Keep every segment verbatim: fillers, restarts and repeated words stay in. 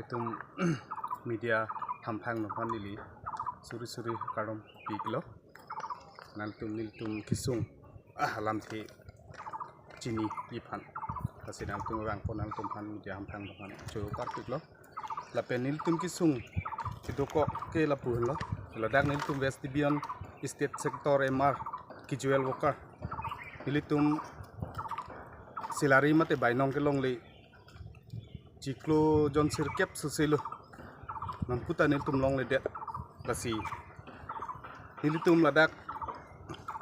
Tum media hamphang atum aphan neli suri suri kardom pilo. Nangtum nelitum kesung, ah, alamthe chiniji aphan. Lasi nangtum vangpon nangtum aphan media hamphang atum aphan choro parpiklo. Lapen nelitum kesung kedokok ke lapu henlo. Ladak nelitum West Division State Sector M R, casual worker. Nelitum Silari mate Bainong kelongle chiklo jon sirkep soselo. Nangputa nelitum longledet. Lasi nelitum ladak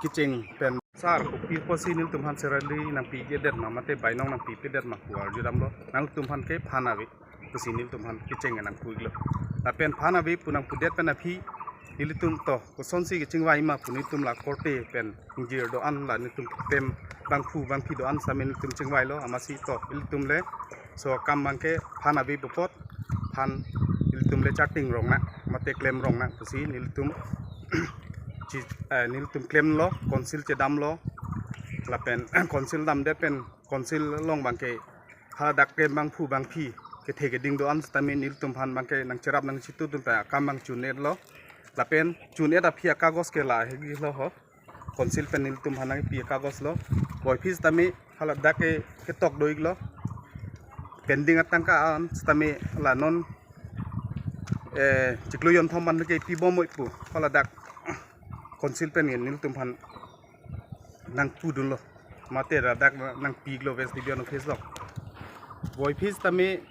kecheng pen sar kopi apotsi nelitum aphan Silari nangpipedet ma mate Bainong nangpipedet ma pu arjudamlo. Nangtum aphan ke phan ave pusi nelitum aphan kecheng nangpulo. Lapen phan ave pu nangpudet pen aphi nelitum to kosonsi kechingvai ma pu nelitum la korte pen ingjir do-an la nelitum tem bangphu bangphi do-an sitame nelitum chingvailo. Amatsi to nelitum le so akam abangke phan ave apot phan nelitum le charting rong nang mate klem rong nang pusi nelitum chi, eh, nelitum klemlo, council chedamlo. Lapen council damdet pen council along abangke haladak klem bangphu bangphi kethe keding do-an sitame nelitum aphan abangke nangcherap nangchitudun ta akam abang chun-etlo. Lapen chun-et aphi akagos ke lahelo ho. Council pen nelitum aphan nangpi akagoslo. Boiphis tame haladak ke ketok do-iklo. Pending atangka an sitame la non, eh, chiklo jonthom an ke pibom oi pu haladak council pen nelitum aphan nangpudunlo. Mate ladak nangpiklo West Division office along. Boiphis tame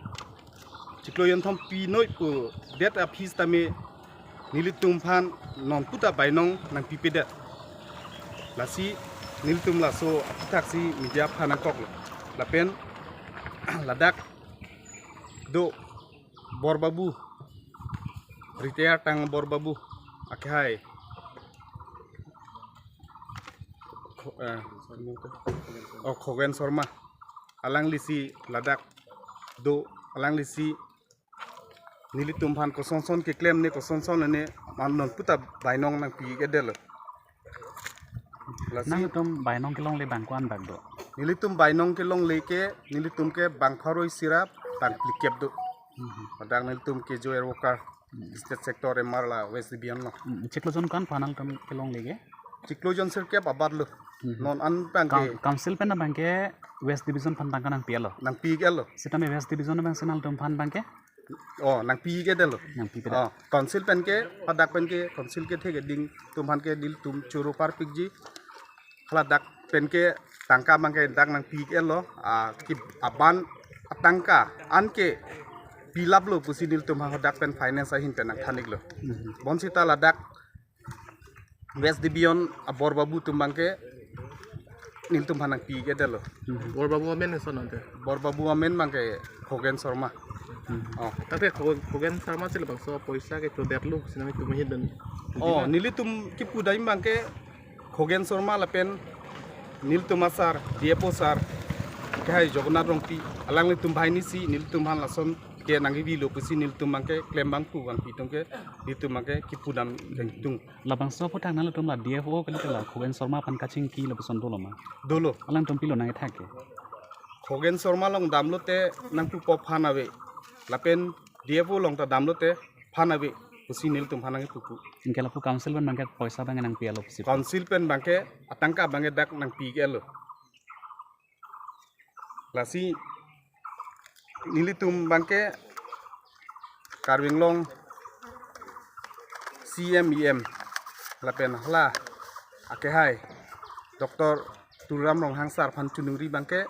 chiklo jonthom pinoi pudet aphi sitame nelitum aphan nonputa Bainong nangpipedet. Lasi nelitum laso aputhaksi media aphan nangkoklo. Lapen ladak do Borbabu, retired tang Borbabu, akehai Kho-, eh, oh, Khogen Sharma. Alanglisi ladak do, alanglisi nelitum aphan kosonson keklem ne kosonson ne man nonputa Bainong nangpi-edetlo. Lasi nangtum Bainong kelongle bang ko-an bak do? Nelitum Bainong kelongle ke nelitum ke bang pharo isi ra bang phlikep do. Mhm. Ladak nelitum casual worker, mhm, State Sector M R la West Division lo. Mhm. Chiklo jon ko-an aphan nangtum kelongle ke? Chiklo jon sirkep abatlo. Mhm. Non an abangke Coun-, council pen abangke West Division aphan tangka nangpi-etlo. Nangpi-etlo. Sitame West Division abangsi nangtum aphan abangke? Oh, nangpi-edetlo. Nangpipedet. Oh, council pen ke, ladak pen ke, council kethe keding atum aphan ke nelitum choro parpikji. Haladak pen ke tangka abangke dak nangpi-etlo. Ah, ki aban atangka an ke pilaplo pusi nelitum hadak pen finance ahin pen nangthan-iklo. Mhm. Bonsita ladak West Division a Borbabu atum abangke nelitum aphan nangpi-edetlo. Mhm. Borbabu amen eson ante? Borbabu amen abangke Khogen Sharma. Mhm. Oh. Tate Kho-, Khogen Sharma si labangso poisa kechodetlo, sinami tum ahin pen. Oh, nelitum kipu dam abangke Khogen Sharma lapen nelitum a sir, D F O sir, kehai Jagannath Rongpi, alanglitum banghini si nelitum aphan lason ke nangkivilo pusi nelitum abangke klem bangphu bangphi atum ke nelitum abangke kipu dam kangtung. Labangso aphuthak nangtum la D F O kali la Khogen Sharma aphan kachingki lapuson dolo ma? Dolo. Alangtum pilo nangkethak ke? Khogen Sharma along damlote nangpupo phan ave. Lapen D F O along ta damlote phan ave pusi nelitum aphan nangpupu. Anke lapu council pen abangke poisa abangke nangpi-etlo pusi? Council pen abangke atangka abangke dak nangpi-etlo. Lasi nelitum abangke Karbi Anglong C M E M lapen hala akehai Doctor Tuliram Ronghang sir aphan choningri abangke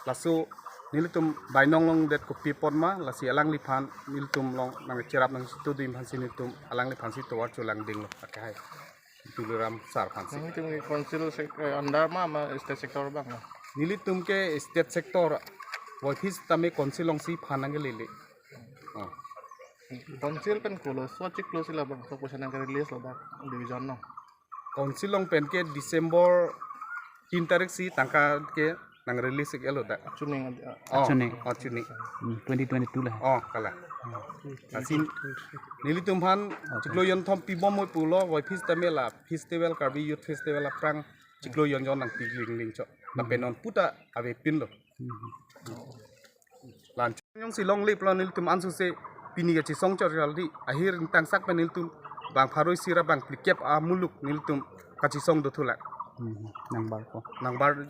laso nelitum Bainong along det kopi apot ma, lasi alangliphan nelitum along nangcherap nangchitudun aphansi nelitum alangliphansi tovar cholangdinglo akehai Tuliram sir aphansi. Nangtum ke council sec-, eh, under ma, ma state sector abang ma? Nelitum ke state sector, boiphis tame council alongsi aphan nangkelele. Oh. Council pen kolo so chiklo si labangso poisa nangke-release ladak division along? Council along pen ke December tin tarik si tangka ke nang-release-iklo dak. Chuning, ah, Oh, chuning. Oh, chuning. Hmm, twenty twenty-two la. Oh, kalang. Lasi nelitum aphan, okay, chiklo jonthom pibom oi pulo, boiphis tame la festival, Karbi Youth Festival aphrang chiklo jonjon nangpi lingling chok. Lapen nonputa avepinlo. Hmm. Lan Jongsi longle pulo nelitum ansose pini kachisong chot raldi, ahir ingtangsak pen nelitum bang pharo isi ra bang phlikep amuluk nelitum kachisong dothulang. Hmm, nangbar ko. Nangbar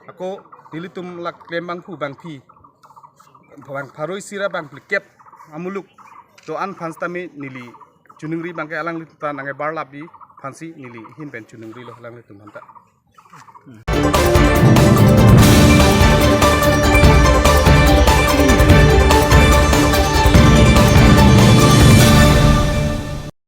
ako nelitum lak klem bangphu bangphi bang pharo isi ra bang phlikep amuluk do-an aphan sitame neli choningri abangke alanglitum ta nangkebar lapji aphansi neli ahin pen choningrilo alanglitum aphanta.